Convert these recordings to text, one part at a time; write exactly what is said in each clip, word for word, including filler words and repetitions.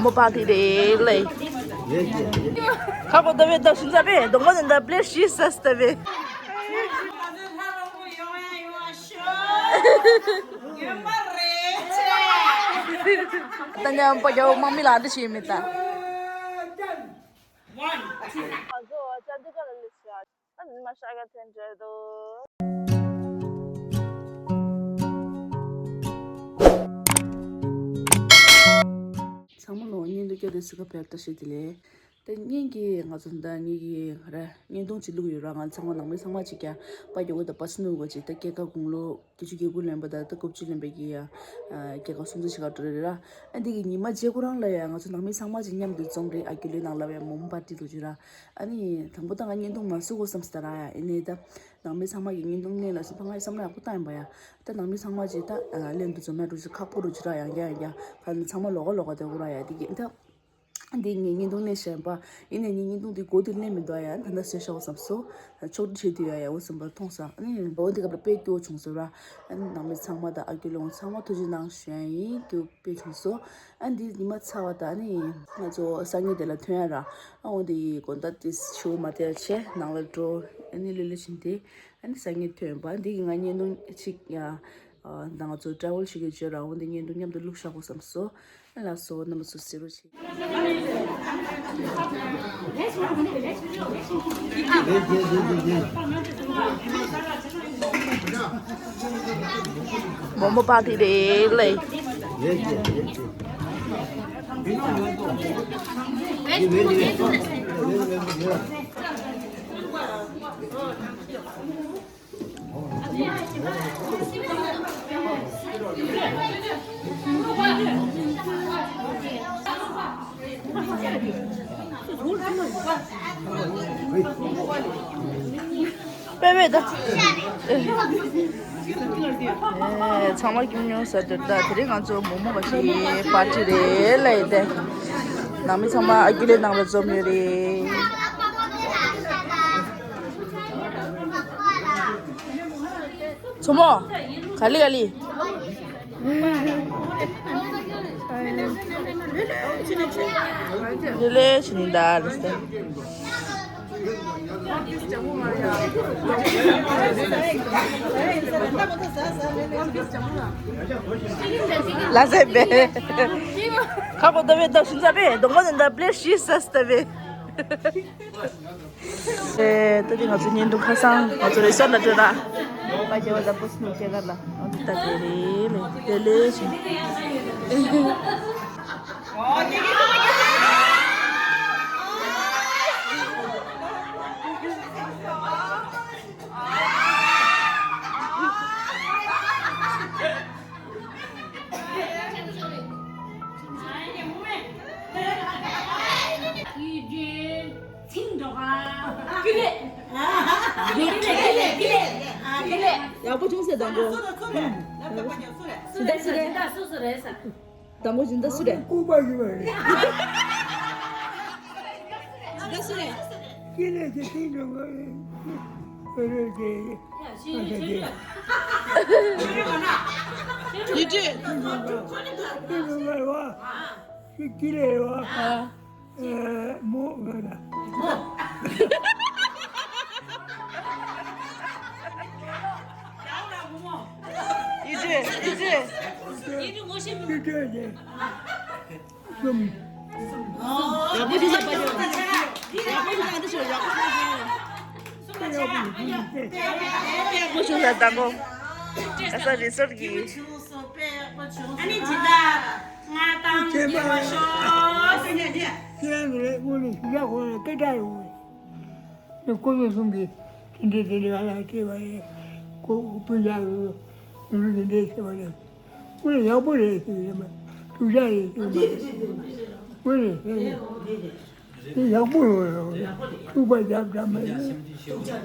མོ་པ་དེ་རེད་ལེ། ཁ་པོ་ད་བེ་ད་ཤིན་ཙ་བེ་དོང་པོ་ནི་ད་པླེ་ཤི་ས་སྟ་བེ། ད་ཉམ་པ་རྒྱལ་བོ་དམག་མི་ལ་འདི་ཤེས་མེད་ད། ཚང་མ་ལོ་བརྙན་ཐུང་བསྐྱལ་ཏེ་གཟིགས་ཀ་ཕེབས་ཐུབ་ཤེས་དེ་ལས། ད་བརྙན་གྱི་ང་ཚོ་ད་ངེད་ཀྱི་ར་བརྙན་ཐུང་ཅིག་བླུགས་ཡོད་ར། ང་ཚང་མ་ནང་མི་ཚང་མ་ཅིག་ཀྱང་པ་རྒྱལ་བོ་དང་པ་སི་ནུ་གོ་ཅིག་ད་སྐྱེས་སྐར་དགུང་ལོ་བརྒྱད་ཅུ་གྱ་དགུ་ལོན་པ་ད་ད་དགུ་བཅུ་ལོན་པའི་གི་ཡ་སྐྱེས་སྐར་སྲུང་བརྩི་བྱེད་ག་འགྲོ་རེད་ར། ཨ་འདི་གི་ཉི་མ་རྗེས་ཁོ་རང་ལ་ཡ་ང་ཚོ་ནང་མི་ཚང་མ་ཅིག་མཉམ་དུ་འཛོམས་རེད། ཨ་ཀི་ལོའི་ནང་ལ་བའི་མོམ་པར་ཊི་ལོ་ཅིག་ར། ཨ་ནི་དང་པོ་ད་ང་བརྙན་ཐུང་མ་བཟོ་དགོས་བསམ་སྟ་ར་ཡ། ཨེ་ནས་ད་ནང་མི་ཚང་མ་གི་བརྙན་ཐུང་ལེན་ལ་སི་ཕ་ང་ཡི་བསམ་བློ་ཡག་པོ་བཏང་ཡིན་པ་ཡ། ད་ནང་མི་ཚང་མ་ཅིག་ད་ལེན་དུ་འཛོམས་ན་འགྲོ་ཅིག་ཁག་པོ་རུ་ཅིག་ར། ཡང་བསྐྱར་ཡང་བསྐྱར་ཕ་ནི་ཚང་མ་ལོག་ག་ལོག་ག་དེ་གོ་ར་ཡ། དེ་གི་ད་འདི་ངས་བརྙན་ཐུང་ལེན་བཞིན་པ་ཡིན་ནས་ངས་བརྙན་ཐུང་འདི་གོ་དུས་ལེན་མི་འདུག་ཡ། ད་ལྟ་བཟོས་ཤག་བསམ་སོ། ཕྱོགས་སྒྲིག་བྱེད་དུས་ཡ་ཡ་འོ་བསམ་པ་མཐོང་ས། ཨ་ནི་འོ་འདི་སྐབས་ལ་དཔེ་སྐྱོ་བྱུང་སོ་ར། ཨ་ནི་ནང་མི་ཚང་མ་དང་ཨ་ཀི་ལོ་ཚང་མ་ཐུགས་རྗེ་གནང་ཞུ་ཡ་ཡིན། སྐྱོ་དཔེ་བྱུང་སོ། ཨ་འདི་ཉི་མ་ཚར་བ་དང་ཨ་ནི་ང་ཚོ་སང་ཉིན་དེ་ལ་ཐོན་ཡ་ར། ཨ་འོ་འདི་དགོང་དག་དེ་ཕྱི་པོ་མ་དེ་ཆེ་ནང་ལ་འགྲོ། ཨ་ནི་ལོས་ལོས་བྱིན་ཏེ། ཨ་ནི་སང་ཉིན་ཐོན་པ་འདི་གི་ང་བརྙན་ཐུང་ཅིག་ཡ། ཨ་ད་ང་ཚོ་ཊ་རེ་ཝལ་བྱེད་ཀྱི་བརྗོད་ར། འོ་འདི་བརྙན་ཐུང་མཉམ་དུ་བླུགས་བཞག་གོ་བསམ་སོ། ཨ་ལགས་སོ། རྣམ་པ་ཚོ་གཟིགས་རོགས་བྱེད། མོ་མོ་པ་དེ་རེད་ལེ། པེ་པེ་ད། ཨེ་ཚང་མ་ཁྱུང་ཉུང་ཟ་འདོད་ད། དེ་རིང་ང་ཚོ་མོག་མོག་ག་ཞིག་པར་ཊི་རེད་ལབ་ཡོད་དེ། ནང་མི་ཚང་མ་ཨ་ཀི་ལོའི་ནང་ལ་འཛོམས་ཡོད་རེད། མཚོ་མོ། ག་ལེ་ག་ལེ། ལེ་ལེ་ཞིག་ནི་ད་ལེ་སྟེ། ལ་ཟེ་བེ། ཁ་པོ་ད་བེ་ད་ཤིན་ཙ་བེ་དོང་པ་ནི་ད་པླེ་ཤི་ས་སྟ་བེ། ཨེ། ད་དེ་ང་ཚོ་བརྙན་ཐུང་ཁ་སང་ང་ཚོ་རི་སོར་ལ་འགྲོ་ར། པ་རྒྱལ་བ་དང་པོ་སི་ནུ་སྐྱེས་སྐར་ལ་ང་ཚོ་ད་དེ་རེད་ལེ་དེ་ལེ་ཞིག་ཚིག་འགྲོ་ག་ཀི་ལེ། ཀི་ལེ། ཀི་ལེ། ཀི་ལེ། ཡག་པོ་བྱུང་ཟེར་དང་པོ། སུ་རེད། སུ་རེད། སུ་རེད། དང་པོ་སྦྱིན་བདག་སུ་རེད། ལྐུགས་པ་ཡིན་པ་རེད། སྦྱིན་བདག་སུ་རེད། ཀི་ལེ་ཀི་ཐིང་འགྲོ་ག་རེད་ཀི། ཡིད་ཆེས། ཀི་ལེ་རེད་བ། ཀི་ལེ་རེད་བ། ཨ། ཨེ། མོ་ང་ལ། ཡིད་ཆེས། ཡིད་ཆེས། ཡིད་ཆེས་ཀྱི། གསུམ། ཡག་པོ་ཞིག་བྱས་པ་ཡོད། ཡག་པོ་ཞིག་བྱས། འདི་ཞོར་ཡག་པོ་ཞིག་བྱས། ཡག་པོ་ཞིག་ལ་དང་པོ། ཨ་ས་རི་སོར་གྱི། ཨ་ནི་ཇི་ལྟར་ང་དང་དགེ་བ་ཤོག་ཁྱེད་རང་ཚོ་ལ་དངོས་གནས་ཞུ་ཡག་ཁོ་ན་སྐད་གྲགས་ཡོང་བས། ནི་ཁོ་ཚོ་གསུམ་གྱིས་དེ་འདྲའི་དེ་འདྲའི་ང་ལ་སྤྲད་པ་རེད། ཁོ་སྤུན་ཀྱག་ཚོ་ལུ་དེ་འདྲའི་བྱས་པ་རེད། དངོས་གནས་ཡག་པོ་རེད་ཟེར་གྱི་རེད་མ། སྡུག་ཅག་རེད་ཟེར་གྱི་མ་རེད། དངོས་གནས་ཟེར་གྱི་དེ་ཡག་པོ་ཡོང་རེད། ཐུག་པ་རྒྱབ་འདྲ་མ་རེད།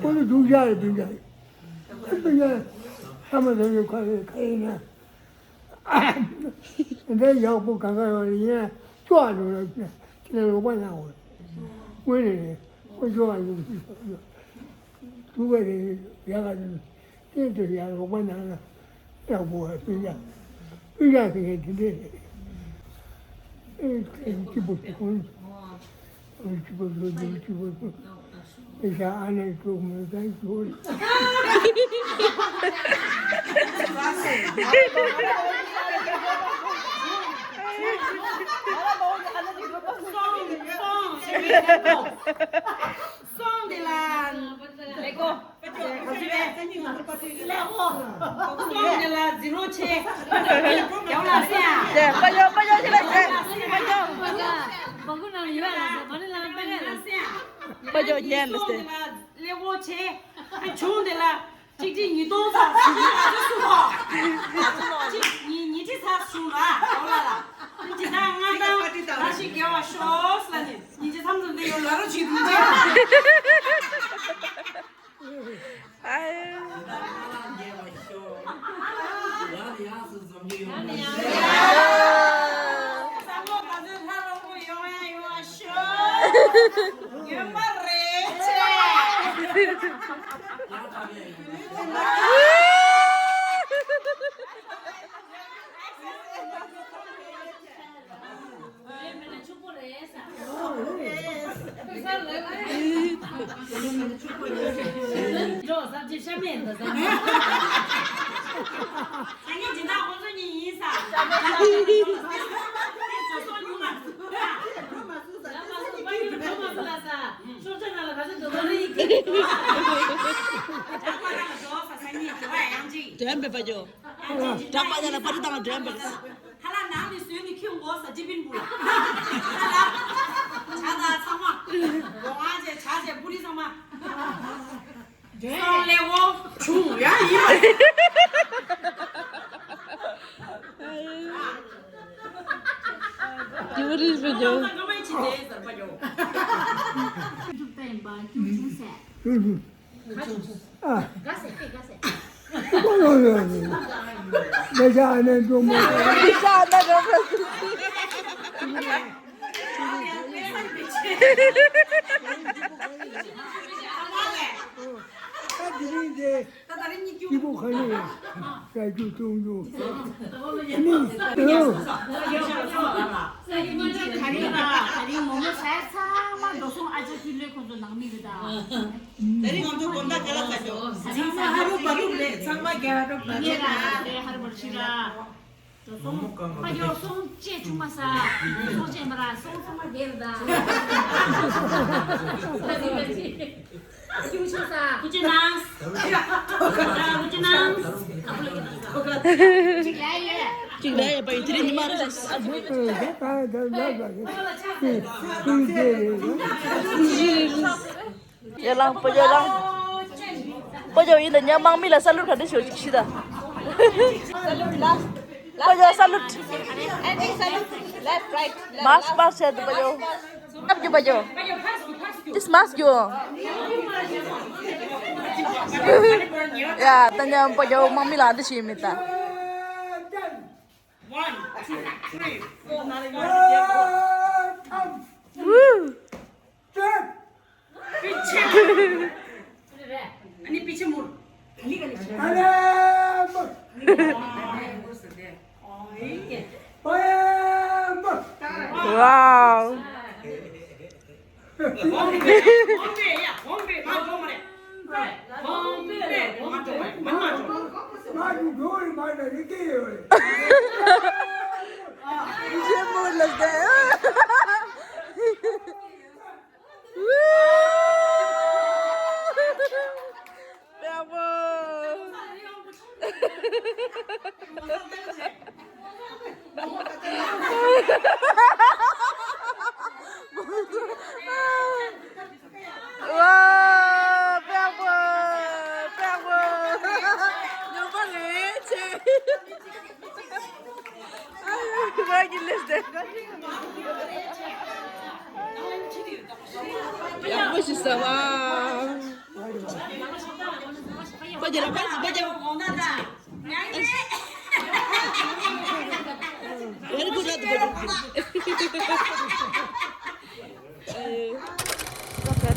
ཁོ་ཚོ་སྡུག་ཅག་རེད། སྤུན་ཀྱག་རེད། སྤུན་ཀྱག་ཨ་མ་དེ་ཚོ་ཁ་ཁ་ཡིན་ན། འདྲ་ཡག་པོ་གང་ག་ཡོད་རེད། ཡིན་ན་སྐྱོ་བ་འགྲོ་ལ་དེ་ལ་ལོག་པ་ཡག་པོ་རེད། དངོས་གནས་རེད། ཁོ་སྐྱོ་བ་ཡོད་ཞིག་སྡུག་པ་རེད། ཡག་ག་རེད། དེ་དེ་ཡག་ལོག་པ་ནང་ལ་ཡག་པོ་བ་སྤུན་ཀྱག་སྤུན་ཀྱག་དེ་ག་དེ་འདྲས་རེད། ཨེ་ཁྱི་པོ་ཁྱི་པོ་ཁྱི་པོ་ཁྱི་པོ་ཁྱི་པོ་ཨེ་ཤ་ཨ་ནེ་ཁྱོད་མི་ཚང་ཁྱོད། སོང་དེ་ལ་ལེགས་གོ། སོང་དེ་ལ་ཛི་རོ་ཆེ། ཡང་ལ་སེ་ཨ། དེ་པ་ཡོ་པ་ཡོ་ཆེ་ལ་ཆེ། པ་ཡོ། པ་ཡོ་ཉན་ལ་སེ། ལེགས་གོ་ཆེ། ཆུང་དེ་ལ། གཅིག་གཅིག་ཉིས་སྟོང་ཚར། གཅིག་ཉིས་ཉིས་ཁྲི་ཚར་བྱུང་ར། ལོ་ལ་ལ། གཅིག་དང་ལྔ་དང་ལ་ཞིག་དགེ་བ་ཤོག་ལ་ནི་ཉིན་གཅིག་མཚམས་མཚམས་འདི་ཡོད་ལ་རོ་བྱེད་དུས་འདི། ཨ། འགྲོ་ས་ཅི་ཤ་མེད་འདུག་ས། ས་ཉིན་སྦྱིན་བདག་ཁོང་ཚོ་གཉིས་ཡིན་ས། ཚོ་སོ་ཉུང་མ་ཚོ་ལ་ས། ཤོག་ཆ་ནང་ལ་ག་ཚོད་འདུག་ལོ་རེ་ཡིན་གྱི། དྲན་པའི་པ་ཇོ། དྲན་པ་ཡ་ལ་པ་ཏི་དང་དྲན་པའི། ཧ་ལ་ནང་ནས་བཟོས་ནས་ཁྱོད་མགོ་ས་ཅི་པིན་བུ་ལ། ཧ་ལ། ཇ་དང་ཚང་མ། སྒོ་ང་བྱས་ཇ་བྱས་པུ་རི་ཚང་མ། སོང་ལེ་འོ། བྱུང་ཡ་ཡིན་པ། ཅི་བ་རིས་པ་ཇོ། ཀ་མ་ཅི་དེ་ཟེར་པ་ཇོ། ཨ། ད་རིང་ང་ཚོ་དགོང་དག་ག་ལ་ཚ་ཞོག་ཚང་མ་ཧ་རུ་བ་རུ་རེད། ཚང་མ་རྒྱ་རུ་བ་རུ། ཡིན་ར་རེད། ཧ་རུ་བ་རུ་ཤི་ར། སོང་། ཕ་ཡོ་སོང་བཅད་ཆུང་མ་ས། སོང་བཅད་མ་ར་སོང་ཚང་མ་རྒྱལ་ད། ཁྱུང་ཆུང་ས། ཀུ་ཅི་ནང་། ཀུ་ཅི་ནང་། ཅིག་ལ་ཡོད། ཅིག་ལ་ཡོད་པ་ཡོད་དེ་རིང་ཉི་མ་རེད། ཡ་ལང་པོ་ཡ་ལང་། པོ་ཡ་ཡིན་ད་ཉ་དམག་མི་ལ་ས་ལུར་ག་འདྲ་ཞོ་ཅིག་ཤི་ད། པོ་ཡ་ས་ལུར། མཱས་མཱས་བྱས་འདུག་པ་ཡོ། ཨབ་རྒྱུ་པ་ཡོ། ཏིས་མཱས་རྒྱུ། ཡ་ད་ཉམ་པོ་ཡོ་དམག་མི་ལ་འདི་ཞིག་མི་ད། One, two, three, four. Woo! ཨ་ནི་པི་ཆེ་མུར། Wow.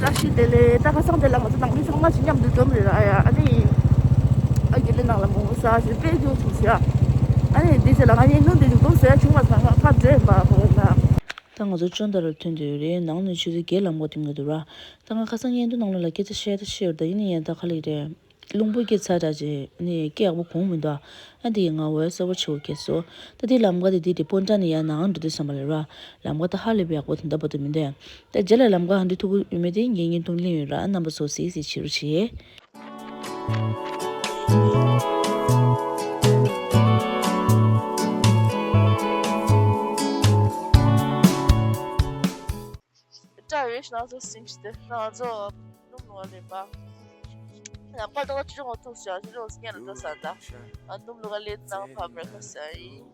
བཀྲ་ཤིས་བདེ་ལེགས། ད་ཁ་སང་དེ་ལ་ང་ཚོ་ནང་མི་ཚང་མ་ཞིག་མཉམ་དུ་འཛོམས་རེད་ཨ་ཡ། ཨ་ནི་ཨ་ཁུ་ལེ་ནང་ལ་མོ་ས་ཞིག་དཔེ་སྐྱོ་བྱུང་ཟེར། ཨ་ནི་འདི་ཚེ་ལ་ང་གཉིས་སྣུམ་དེ་ཞིག་འདུག་ཟེར་བྱུང་བ་ཚང་མ་ཁ་བྲལ་མ་བོ་ན། ད་ང་ཚོ་ཅོན་ཏ་ར་ལ་ཐོན་བསྡད་ཡོད་རེད། ནང་ནས་ཆུ་ཚོད་བརྒྱད་ལམ་ཁ་ཐོན་གྱི་འདུག་ར། ད་ང་ཁ་སང་བརྙན་ཐུང་ནང་ལོགས་ལ་སྐད་ཆ་བཤད་ད་བཤད་ཡོད་རེད། ད་ཡིན་ན་ཡང་ད་ག་ལེར་རེད། རླུང་བུ་སྐད་ཚ་དྲགས་བྱས་ནས་སྐད་ཡག་པོ་གོ་མི་འདུག་ཨ་འདི་ཡི་ང་བོ་སོ་པོ་ཆེ་བོ་སྐད་སོ། ད་འདི་ལམ་ཁ་དེ་འདི་རེད། སྤོན་ཊ་ནས་ཡར་ནང་འགྲོ་དུས་ཙམ་པ་ལ་ར། ལམ་ཁ་ད་ཧ་ལས་པའི་ཡག་པོ་དེ་འདྲ་བ་དུ་མི་འདུག་ད་རྗེས་ལ་ལམ་ཁ་ཧ་འདི་ཐུག་གི་ཡོད་མེད་དེ་ངས་བརྙན་ཐུང་ལེན་ཡོད་ར། རྣམ་པ་ཚོ་གཟིགས་གཟིགས་བྱེད་རོགས་བྱེད། སྐྲ་ཡོད་ཤི་ན་ཚོ་སིང་ཤི་ཏེ་ང་ཚོ་སྣུམ་ལོ་ལེན་པ། ཡང་པར་ཏོག་ཅི་ཅོག་ཐུག་ཤ་ཅི་ཅོག་སྐྱེན་ལ་འགྲོ་ས་ད། ང་སྣུམ་ལོ་ག་ལེན་ནང་ཕ་བར་ཁ་ས་ཡིན།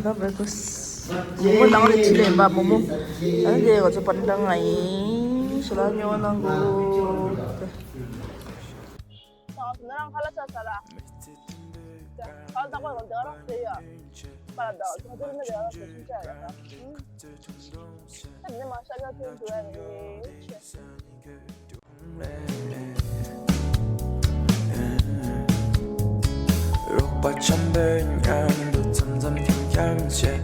ད་བར་ཁ་ས། མོ་མོ་ནང་ལ་ཅི་ལེན་པ་མོ་མོ། ཨ་འདི་ང་ཚོ་པར་འདང་ང་ཡིན་ཤ་ལ་ཉོ་ནང་གོ། ང་ཚོ་ནི་རང་ཁ་ལ་ཆ་ས་ལ། ཁ་ལ་ཏག་པ་རང་འདི་རང་ཟེར་ཡ། པ་ལ་ད་ང་ཚོ་ནི་འདི་རང་ཟེར་ཤིང་ཆ་ཡ། ཨ་ནི་མ་ཤ་ལ་ཐོན་འགྲོ་ཡ་རེད། རོགས་པ་འཆམ་པོའི་མཉམ་དུ་འཆམ་འཆམ་འཆམ་འཆམ་བྱེད།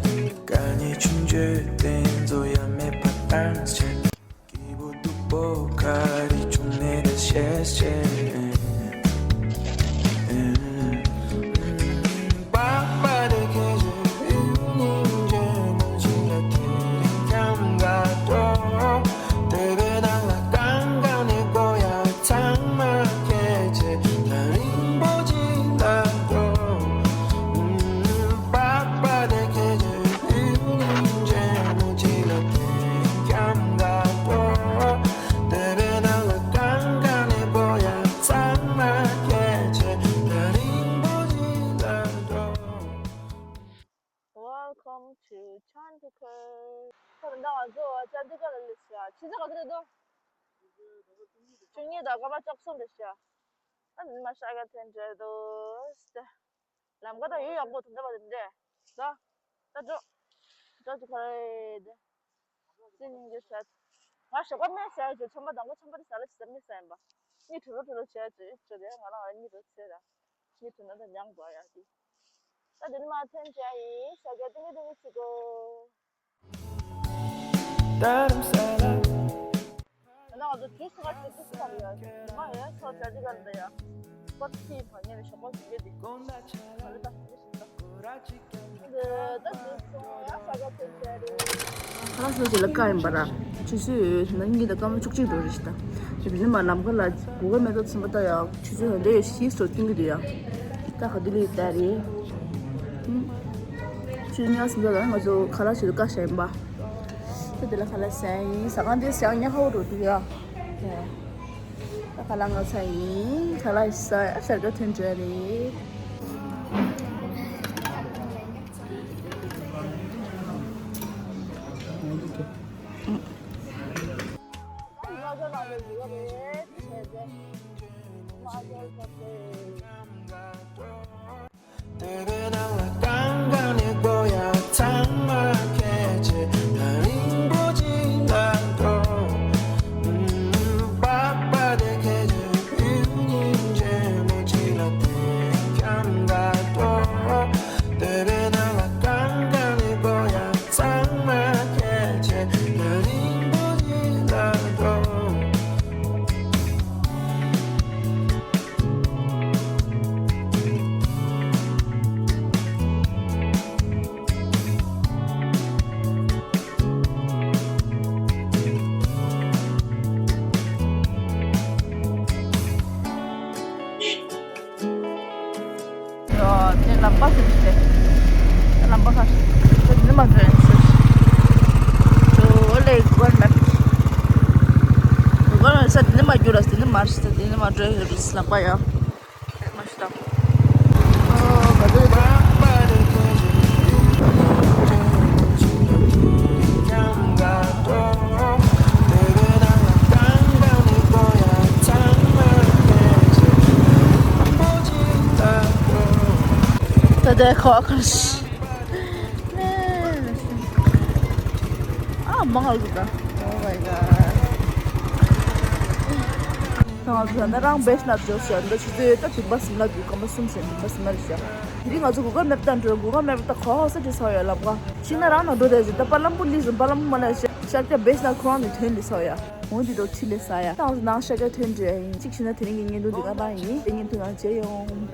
དཀའ་ངལ་ཆུང་ཆུང་དེ་ཚོ་ཡ་མེད་པ་བཏང་བྱེད། སྐྱིད་པོ་སྡུག་པོ་ག་རེ་བྱུང་ནས་ད་བཤད་བཤད། Welcome to Chandigarh. ཁོ་རང་ང་ཚོ་ཅན་ཌི་གྷར་ལ་སླེབས་ཤག་ཆུ་ཚོད་ག་ཚོད་རེད་འདུག་བཅུ་གཉིས་དང་སྐར་མ་བཅུ་གསུམ་རེད་ཤག་ཨ་ནི་མ་ཤ་ག་ཐོན་འདྲ་འདུག་སྟེ། ལམ་ཁ་དང་ཡུལ་ཡག་པོ་དེ་འདྲ་བ་དེ་འདྲས། ད། ད་འགྲོ། འགྲོ་ཅིག་ཁ་རེད། སི་ཉིན་གྱི་ཤ། ང་ཞོགས་པ་སྨན་ཟ་ཡ་ཅིག་ཆམ་པ་དང་པོ་ཆམ་པ་དེ་ཟ་ལ་ཞིག་ཟ་སྨན་ཟ་ཡིན་པ། གཉིད་བྲོ་རོ་བྲོ་རོ་བྱས་ཅིག་ཅོ་རེད། ང་རང་ང་གཉིད་རོ་ཚེ་ར། གཉིད་བྲོ་ན་ད་མྱང་འགྲོ་ཡ་དེ། ད་དེ་ནི་མ་ཐོན་བྱས་ཡིན་ཤ་ག་ཏིང་ཏིང་ཏིང་ཅིག་གོ། ད་རུང་ས་ལ། ད་ང་ཚོ་ཇུས་ཁ་ཅིག་ཏུ་ཁ་ཡ། མ་ཡ་ཚོ་ཅ་ཅི་ག་ད་ཡ། པོ་ཏི་ཕ་ཉེ་ནི་ཤོག་པོ་ཞིག་ཡོད་དེ། ང་ཚོ་ད་ཤི་ཤི་ད། ཁ་ལག་ཟ་ཅི་ལ་ཀ་ཡིན་པ་ར། ཆུ་ཚོད་ན་གཉིས་དང་སྐར་མ་བཅུ་གཅིག་འགྲོ་རེད་ཤི་ད། ཞིབ་ནི་མ་ལམ་ཁ་ལ་གོ་ག་མེད་ད་ཚིམ་པ་ད་ཡ། ཆུ་ཚོད་འདི་ཡོད་ཤི་སོ་ཏིང་གི་དུ་ཡ། ད་ཁ་དུ་ལི་ད་རེད། ཆུ་ཉག་སི་འདྲ་ལ་ང་ཚོ་ཁ་ལག་ཞིག་ལ་ཀ་ཤ་ཡིན་པ། ད་དེ་ལ་ཁ་ལག་ཟ་ཡིན་ཟ་ཁང་དེ་ཟ་ཉག་ཧ་བོ་འགྲོ་དུ་ཡ། ད་ཁ་ལག་ང་ཚ་ཡིན་ཁ་ལག་ཟ་ཡ་ཤར་ག་ཐོན་བྲལ་རེད། དེ་ལམ་པ་ཟེར་ཞིག་རེད། ལམ་པ་ཁ་ཤས་དེ་ནི་མ་འགྲོ་ཡིན་ཟེར། ཨོ་ལེ་གུ་གལ་མེབ། གུ་གལ་མེབ་ཟེར་དེ་ནི་མ་རྒྱུ་ལ་དེ་ནི་མ་རེད་ཟེར་དེ་ནི་མ་འགྲོ་ཡིན་ཟེར་ལམ་པ་ཡ། མ་ཤི་ད། ཨོ་ག་ཚོད་རེད། ད་ལྟ་ཁོ་ཁར་ཨ་མང་ལ་ད། Oh my god. ད་ང་ཚོ་ད་ནི་རང་བེད་ན་འགྲོ་ཤག་འདི་ཆུ་ཚོད་ད་བདུན་པ་ཟིན་ལ་འདུག་སྐར་མ་གསུམ་ཟིན་བདུན་པ་ཟིན་ལ་རེད་ཤག་དེ་རིང་ང་ཚོ་གུ་གལ་མེབ་དང་འགྲོ། གུ་གལ་མེབ་དང་གོ་ཧོ་ས་ཅི་ས་ཡོད་ལབ་ག་ཕྱི་ན་རང་ན་འགྲོ་དེ་ཅི་ད་པ་ལམ་པུ་ལི་ཟིན་པ་ལམ་པུ་མ་ལ་ཤ་ཤ་ཀྱ་བེས་ན་ཁོ་རང་ནི་ཐོན་ལི་ས་ཡ། འོ་འདི་དོ་ཆི་ལེ་ས་ཡ། ཏང་ནང་ཤ་ཀྱ་ཐོན་འགྲོ་ཡ་ཡིན། གཅིག་ཕྱི་ན་དེ་རིང་གི་བརྙན་ཐུང་འདི་ག་པ་ཡིན། དེ་བརྙན་ཐུང་ནང་མཇལ་ཡོང་།